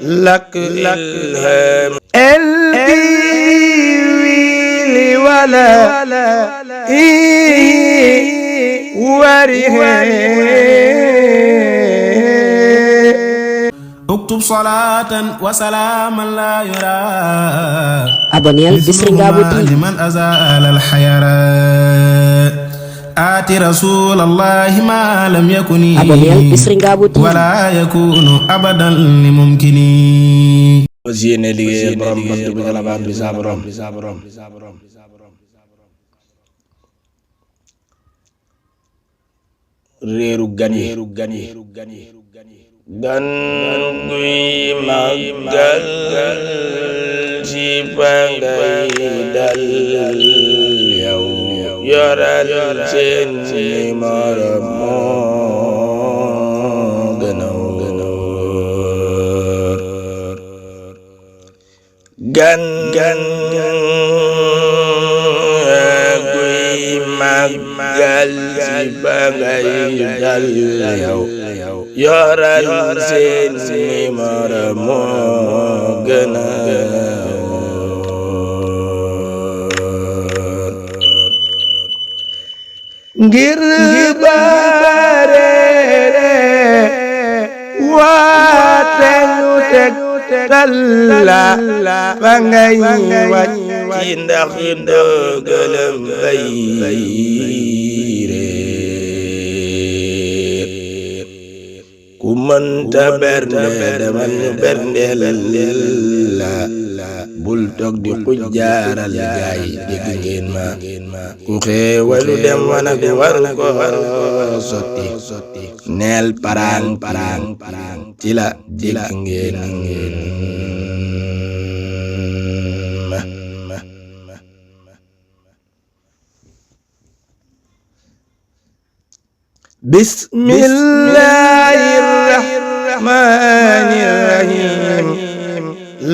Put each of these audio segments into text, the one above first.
لك إلهام البيل ولا وريه اكتب صلاة وسلاما لا يرى abonneel di Serigne Gabo TV لمن أزال الحيرات آتي رسول الله ما لم يكن abonneel di Serigne Gabo TV ولا يكون أبدا لممكن وزينة لغير برام بطل بغلبان بزابرام réeru gan guy màggal ci fa ngay dal yow yoral seen numéro moo gën a wóor gan guy màggal ci fa ngay dal yow yoral seen numéro moo gën a wóor ngir bareere waate ñu tegtal la fa ngay wàcc ndax dogalam bay ku mënta bernde demal ñu berndeel la bul toog di xujjaaral gaay dégg ngeen ma ku xeewalu dem wanag waru ko sotti neel parang ci la dégg ngeen ma bismillahir rahmanir rahim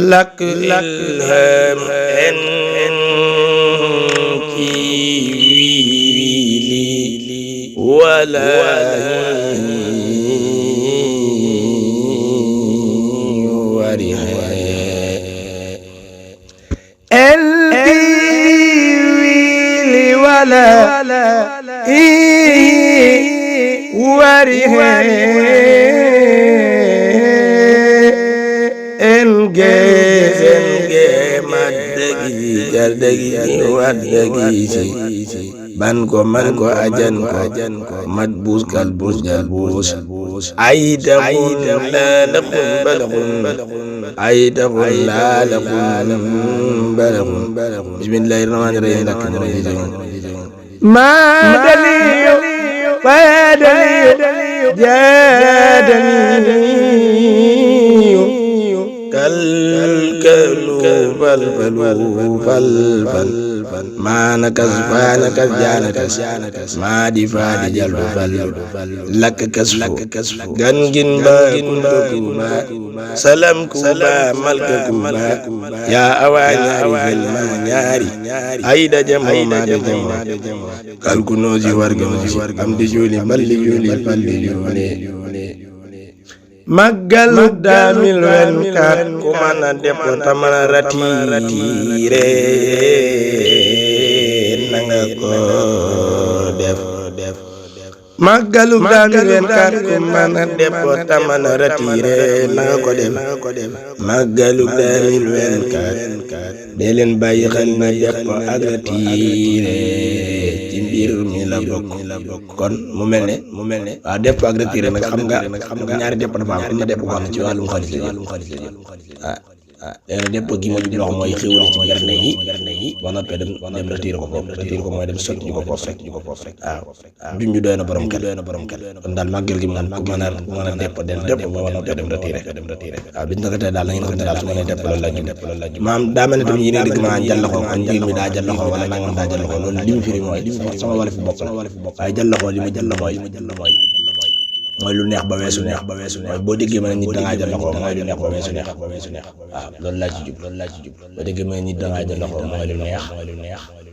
lak ilham ki wili wala wili wala وريه انجي مدغي جردغي ودغي ban ko man ko ajan ko mat buus kal buus jal buus ayda la lakum balaghun ayda la lakum balaghun bismillahir rahmanir rahim ma daliyo فادني جادني كالكلو فالفل ما نكز فانكز جانكز ما دي فادي جلو فل لك كسف غنجن با سلام كوبا ملك كوبا يا أوانياري فيلما نياري أيدا جمو ما دي جمو كالكنوزي ورغنوزي أم دي جولي مالي جولي فالي جولي Magalu 2024 ku mën a def ta mën a ratiire na nga ko def Magalu 2024 ku mën a def ta mën a ratiire na nga ko def Magalu 2024 dee leen bàyyi xel na def ak ratiire ci mbir mi la bokk kon mu mel ne waaw def ak retiré nag xam nga ñaari def dafa am na def wax ci wàllum xaalis léegi def gi ma loxo mooy xéwal ci berne yi ba noppee dem retiré ko mooy dem sotti ñu ko foofu rek waaw junj doy na borom xel kon daal màggal gi moom ku mën a def del def ba noppee dem retiré waaw bis naka tey daal na ngeen xam ne daal su ma nee def loolu la ju maam daa mel ne tamit yéen a dégg ma jàll ko kon mbir mi daa jàll ko wala nangam daa jàll ko loolu li mu firi mooy sama wala fi bopp la waaye jàll ko li mu jàll mooy lu neex ba weesu neex mooy boo déggee ma ne nit da ngaa jël loxo mooy lu neex ba weesu neex waaw loolu laa ci jub boo déggee ma ne nit da ngaa jël loxo mooy lu neex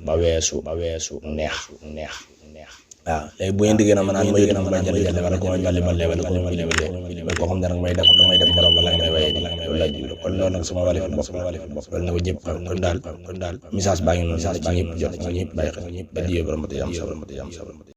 ba weesu neex waaw léegi bu ngeen diggee na ma naan ma yëg ma jël jël wala ko ma jàlli balle wala ko ma jël koo xam ne nag may def borom wala may waye di wala ji kon loolu nag sama walif bopp loolu na ko ñëpp xam kon daal message baa ngi noonu ci ñëpp jot ci ñëpp bàyyi xel ba di borom te yam